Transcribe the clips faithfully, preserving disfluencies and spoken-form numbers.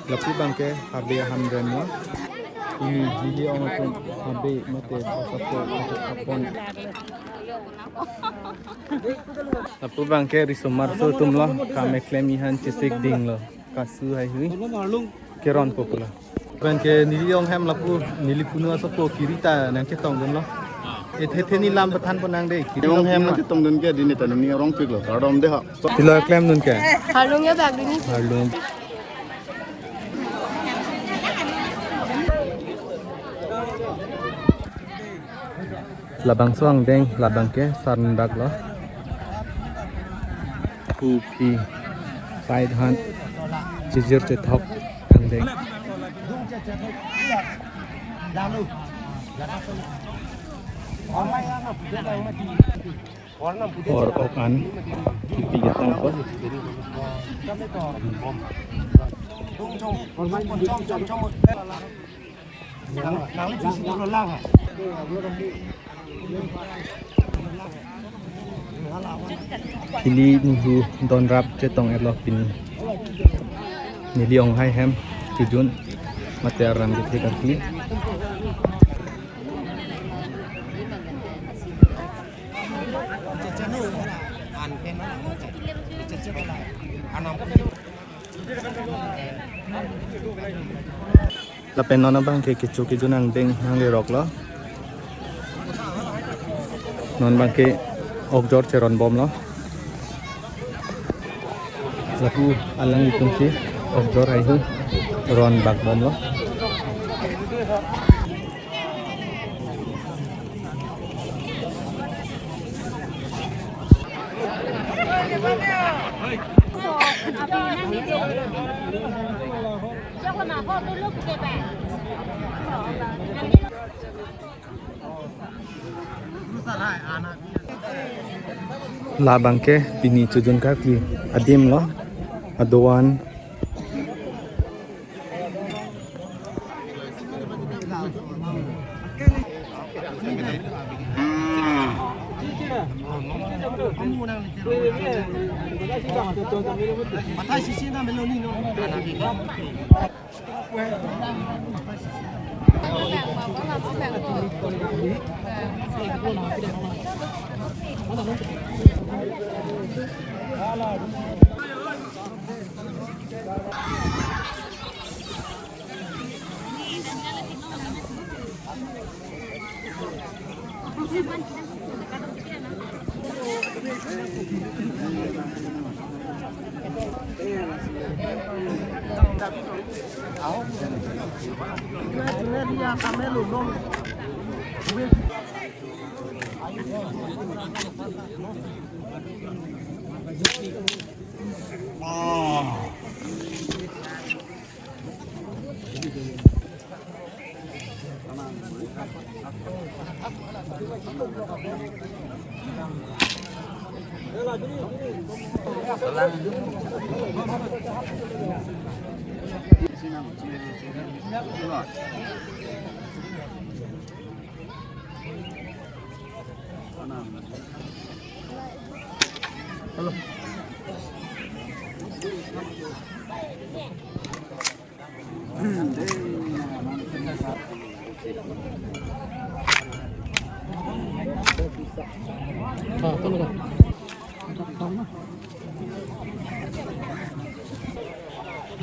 Lapu abangke habe ahamren lo. Pini neli ong atum habe mate pasapo pasapo pon. Lapu abangke riso marso atum lo, kam keklem aphan chesik dinglo. Kasu haihui. Keron po pulo. Abangke neli ong hem lapu neli punu asopo kiri ta nangchetongdunlo. Ethe the neli lam pathan pon nang dei. Kiri ong hem nangchetongdun ke dini ta neli rongpiklo. Kardom dei ha. Pilo klemdun ke? Harlung ya bag dini. Harlung. Labangso angdeng, labangke Saranbag lo. Kopi side han chijir chethok angdeng. Hor ok an kipi ketang ko. Ili nihu donrap chetong-etlo pini. Neli ong hai hem chojun mate aram kethe karkli. Lapen non abangke kecho kejun angdeng nangleroklo. Non abangke okjor cheronbomlo. Lapu alanglitumsi okjor haihui ronbakbomlo. Labangke pini chojun karkli adim lo, adovan.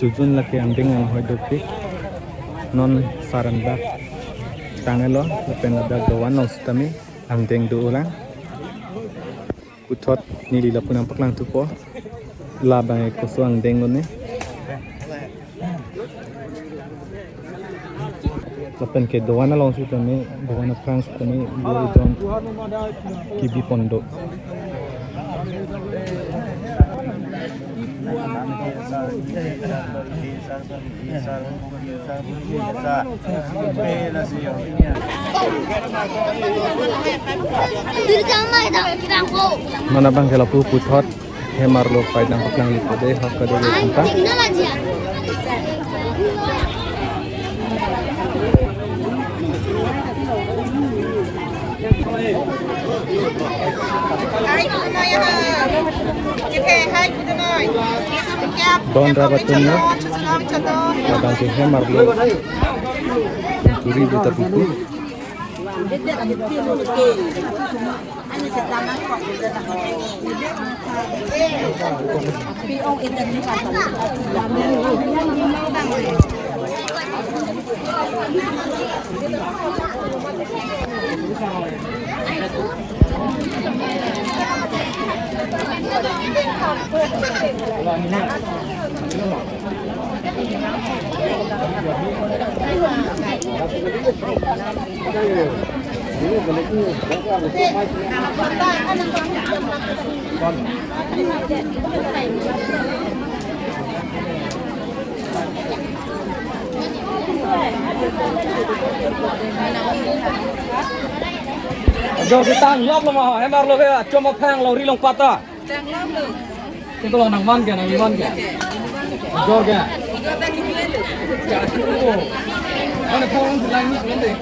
Chojun lake angdeng anghoi dopik. Non Saranbag tanglo, lapen ladak dovan along sitame angdeng dolang. Puthot neli lapu nangpaklangthupo. Labang ke koso angdeng lo ne. Lapen ke dovan along sitame, dovan aphrang sitame, do ijon kebi pon do. Non abangke lapu puthot hem arlo pei nangpaklanglepo dei, hak kado dei tangka. Don rabat tunyo. Kadang ke hem arlo. Turi juta pupu. Jor ketang lop lo ma, hem arlo ke, chom aphang lo, ri long pata. Ito lang nangman ke, nangman ke. Jor ke. Ano po ang lang ni, ano eh.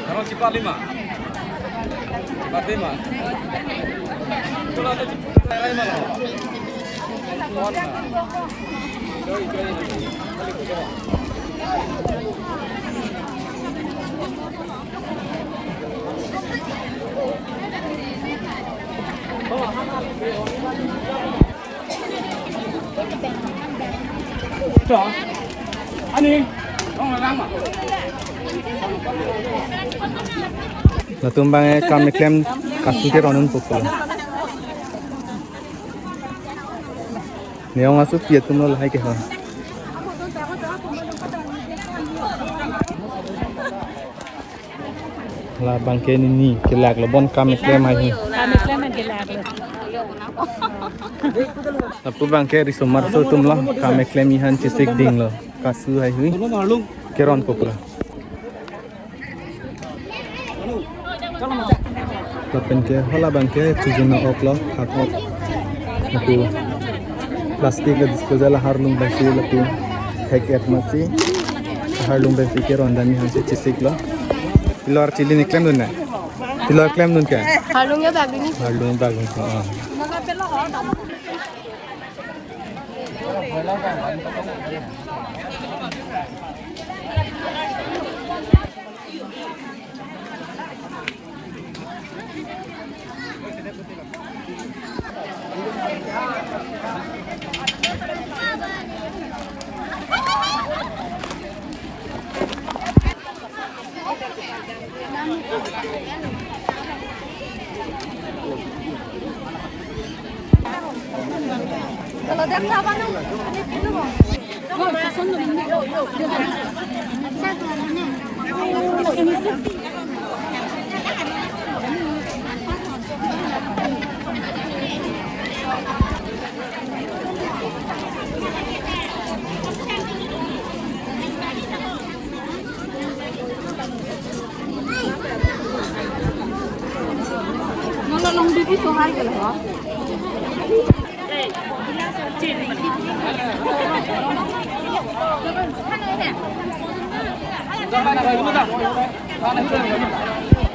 Kalau cepat lima. Cepat lima. Kalau ada cepat, lain mana? Latum bang e kam keklem kasu ke ronun pukul. Neong asu pi atum lo lahai ke ha. Labang ke nini kelak lo bon kam keklem hai hi. Kam keklem kelak lo. Lapu bang ke risomar so atum lo kam keklem ihan chesik ding lo. Kasu hai hui. Keron kopra. Lapen ke hala bang ke chujun ok lo, hak ok. Lapu plastic ke disposal harlung bangsi lapu hek et masi. Harlung bangsi keron dami hansi chesik lo. Pilo archili ni klemdun na. Pilo klemdun ke. Harlung ya bag ni. Harlung bag ni. Oh.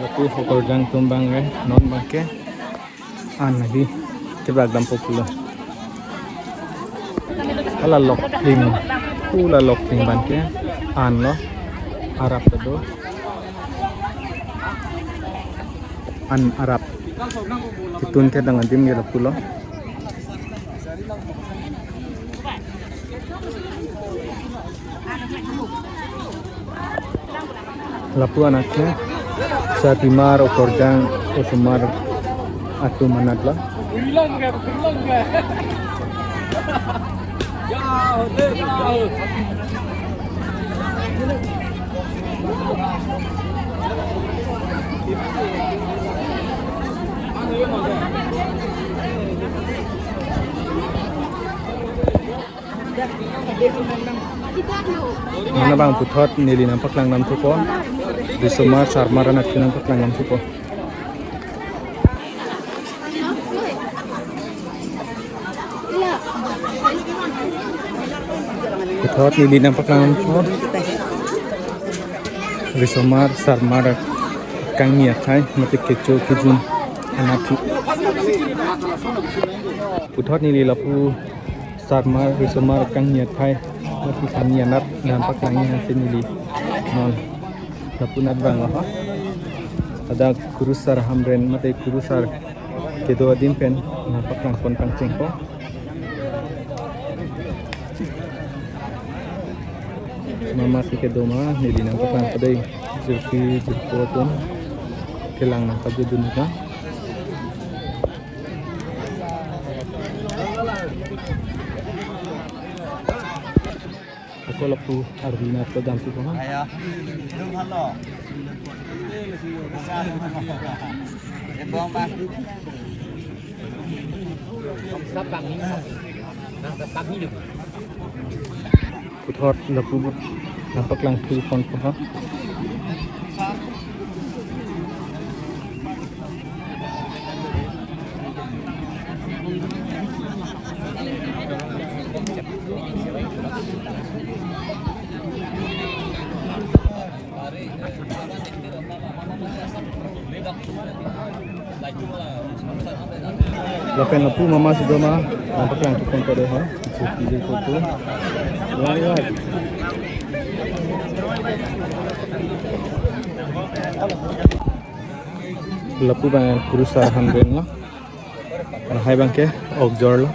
Lapu Okorjang atum bang ke, non bang ke. An lagi kebak dampo pulo. Hala lokping, hala lokping bang ke an lo, arap kedo. An arap. Ketun ke dang adim ke pulo. Lapu anak ke Satimar Okorjang osomar atum anat lo. Mane bang puthot neli nangpaklang nangthupo. Risomar, sarmar anatthu nangpaklang nangthupo. Puthot neli nangpaklang nangthupo. Risomar, sarmar kangni akhei, mate kecho kejun anatthu. Puthot neli lapu sarmar, risomar kangni akhei, mate kangni anat nangpaklangji aphansi neli non lapu anat vanglo ha. Ladak kurusar Hamren mate kurusar kedo adim pen nangpaklang pon pangchengpo. Mama si kedo ma, neli nangpaklang padai, jirpi jirpo atum kelang nangpajudun ka. Ako lapu arvi anat kedam si ko ha. Ayo. Dum halo. Ebong bang. Puthot lapu nangpaklang thu pon ko ha. Lapen lapu mama si do ma, nangpaklang thu pon ko dei ha. Jirpi jirpo atum. Lang lang. Lapu bang kurusar Hamren lo. Lahai bangke okjor lo.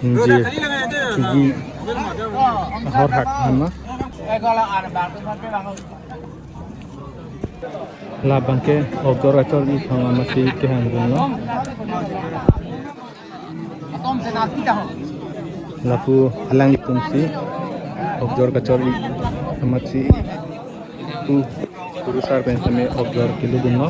Ingjir, chigi, ahor hak hama. La bangke okjor kachor-i thang amatsi kehangdun lo. Lapu alanglitum si okjor kachor-i amatsi pu kurusar pen seme okjor kelodun lo.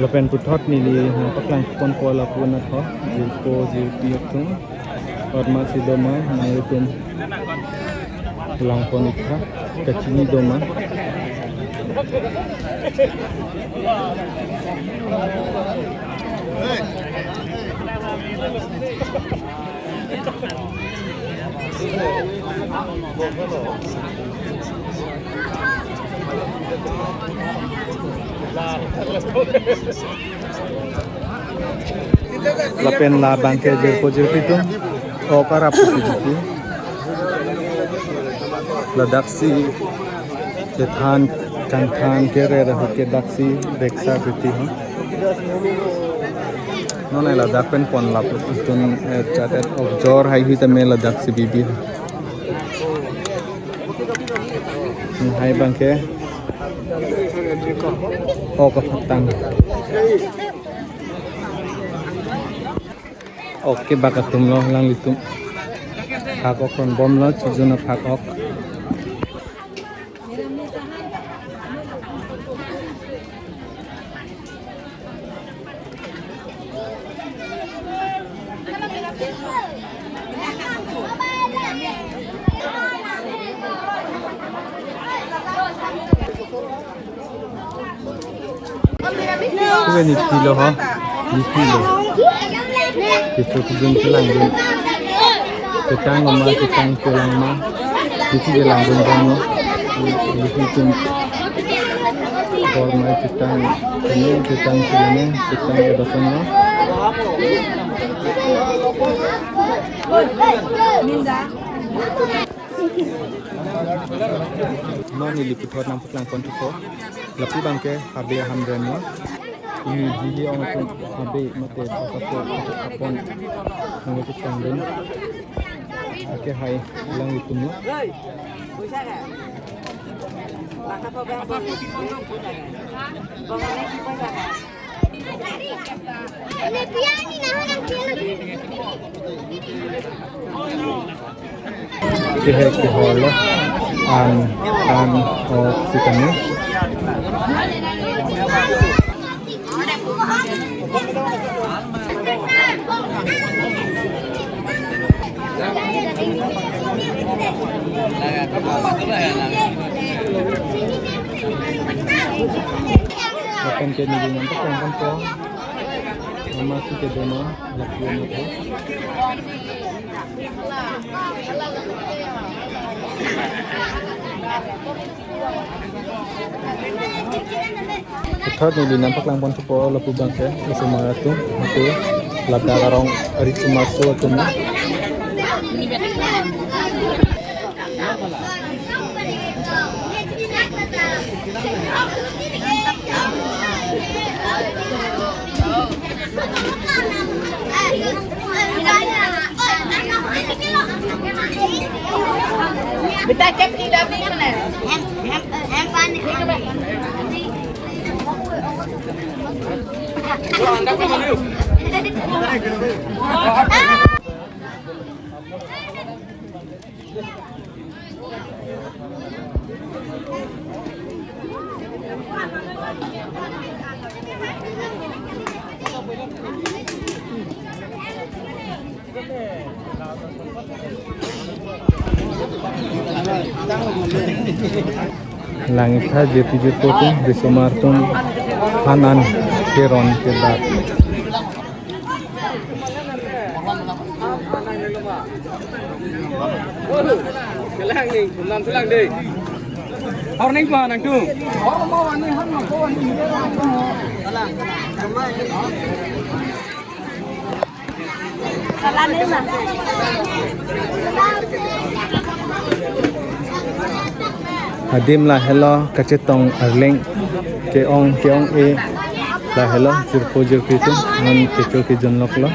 Lapen puthot neli nangpaklang pon ko lapu anat ho, jirpo jirpi atum. Sarmar si do ma, nanglitum lang pon ik tha, kachini do ma. Lapen la bangke jirpo jirpi atum, o karap si jirpi. Ladak si kethan, kangthan, kere ahut ke dak si beksa jirpi ho. Non ladak pen pon lapu atum, eh, chat-et okjor haihui tame ladak si bibi. Lahai bangke ok aphatang. Ok kebak atum lo, alanglitum phak ok ron bom lo, chijun aphak ok. Kube niphi lo ho, niphi lo. Kecho kejun kelangdun. Chetang ma, chetang chelang ma. Niphi kelangdun bom lo. Niphi tum. Bor ma chetang, ini chetang chelang, chetang ya dosen lo. Non neli puthot nangpaklang pon thupo. Lapu bangke habe Hamren lo. Ini jili ong atum habe mate bakapo apon nangpaklang dun. Ake hai alanglitum lo. Kehai kehor lo. An, an, oh, si kami. Lapen ke neli nangpaklangponpo. Mama si kedo ma, lapu mo po. Puthot neli nangpaklangponpo lapu abang ke, risomar atum, mate ladak arong arisomar atum. बेटा, कैप की दाबी करना है। हम, हम, हम पानी। Langtha jirpi jirpo atum, risomar atum, han an keron kedak. Kelang ning, kelang, kelang dei. Hor ning pa nangtum. Adim lahelo kachetong arleng ke-ong ke-ong-e lahelo jirpo jirpi atum non kecho kejun loklo.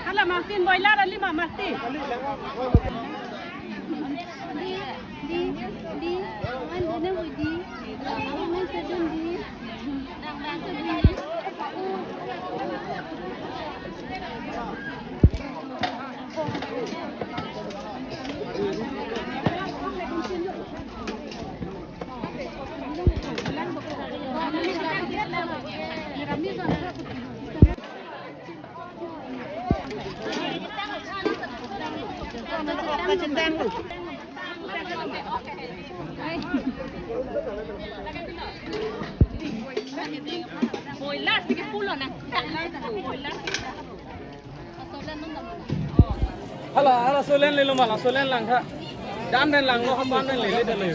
Hala Martin, boiler ali ma Martin. Hala, hala, solen lelo ma, la solen langtha. Dan den langlo, ham dan den lele dan lo.